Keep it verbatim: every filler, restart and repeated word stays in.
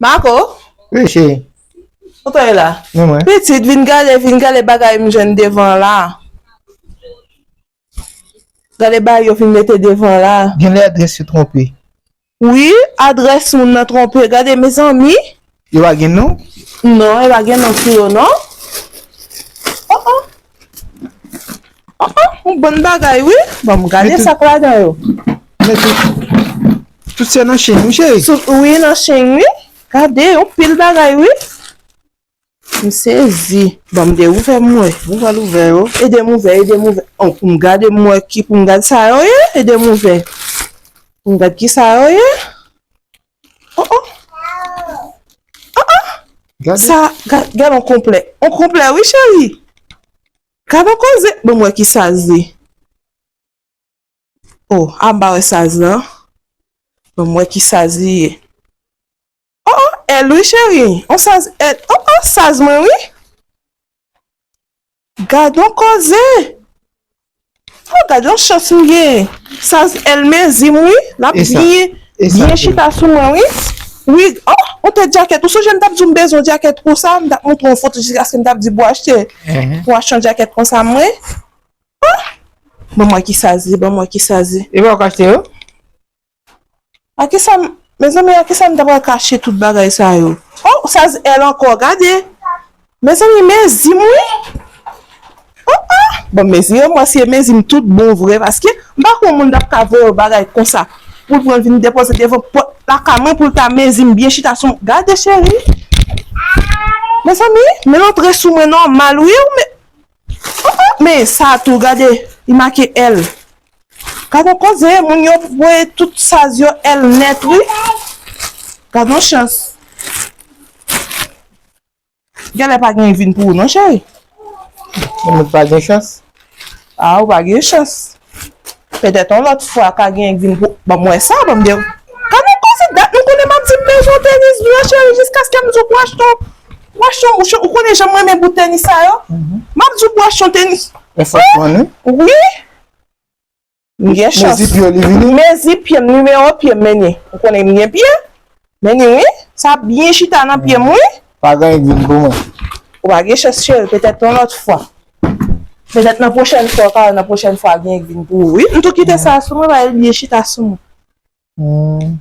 Marco, wi, cheri. Kote w ye la? Mwen, mwen. Pitit, vin gade, vin gade bagay m jwenn devan la. Gade bagay yo fin mete devan la. Genlè adrès yo twonpe. Wi, adrès moun nan twonpe. Gade, mezanmi. Yo pa gen non? Non, yo pa gen non sou yo, non. Oh, oh. Oh, oh, yon bon bagay, wi. Bon, m gade sa k ladan yo. Men tout, tout se nan chenn, wi, cheri. Wi, nan chenn, wi. Gade, yon pil bagay, wi. M sezi. Bon, m dewouvè m wè. Ou pral ouvè yo. Ede m ouvè, ede m ouvè. Oh, pou m gade m wè ki, pou m gade sa yo ye, ede m ouvè. Pou m gade ki sa yo ye. Oh, oh. Oh, oh. Gade. Sa, ga-, gade yon konplè. Yon konplè, wi, cheri. Gade yon koze. Bon, m wè ki sa l ye. Oh, a m pa wè saz lan. Bon, m wè ki saz li ye. Oh, oh, L wi, cheri. On saz L. Oh, oh, saz mwen, wi. Gad on koze. Oh, gad on chans m gen. Saz L mezi m, wi. L ap byen, byen chita sou mwen, wi. Wi, oh, on tèt djakèt. Ou sonje m t ap di w m bezwen on djakèt konsa, m t ap montre w foto jiskaske m t ap di pou achte. Pou achte on djakèt konsa, mwen. Oh! Ban m wè ki saz li, ban m wè ki saz li. E pa ou k achte yo? A kisa m, mezanmi, a kisa m ta pral kache tout bagay sa yo? Oh, saz L ankò, gade. Mezanmi, mezi m, wi. Oh, oh! Bon, mezi yo, mwen se mezi m tout bon vre, paske m pa kwè yon moun t ap ka voye yon bagay konsa. Pou l pran l vin depoze devan pòt lakay mwen, pou l ta mezi m byen chita sou mwen. Gade, cheri. Mezanmi, men l antre sou mwen nòmal, wi, ou men. Oh, oh, men sa tou, gade, li make L. Gad on koze, moun yo voye tout saz yo L nèt, wi. Gad on chans. Genlè pa gen vin pou ou, non, cheri. Moun pa gen chans. Ah, ou pa gen chans. Petèt on lòt fwa ka gen vin pou, ban m wè sa, ban m de. Gad on koze, dat nou konnen m ap di m bezwen tenis blan, cheri, jiskaske m di w pou achte, pou achte, ou, ou konnen jan m renmen bout tenis sa yo. M ap di w pou achte yon tenis. Wi. M gen chans. Mezi pye w li vini? Mezi pye m, nimewo pye m, men ni. Ou konnen m gen pye? Men ni, wi. Sa byen chita nan pye m, wi. Pa gen vin pou mwen. Ou pa gen chans, cheri. Petèt yon lòt fwa. Petèt nan pwochèn fwa, ou ka wè nan pwochèn fwa gen vin pou ou, wi. M tou kite sa sou mwen, ba l byen chita sou mwen. Hmm.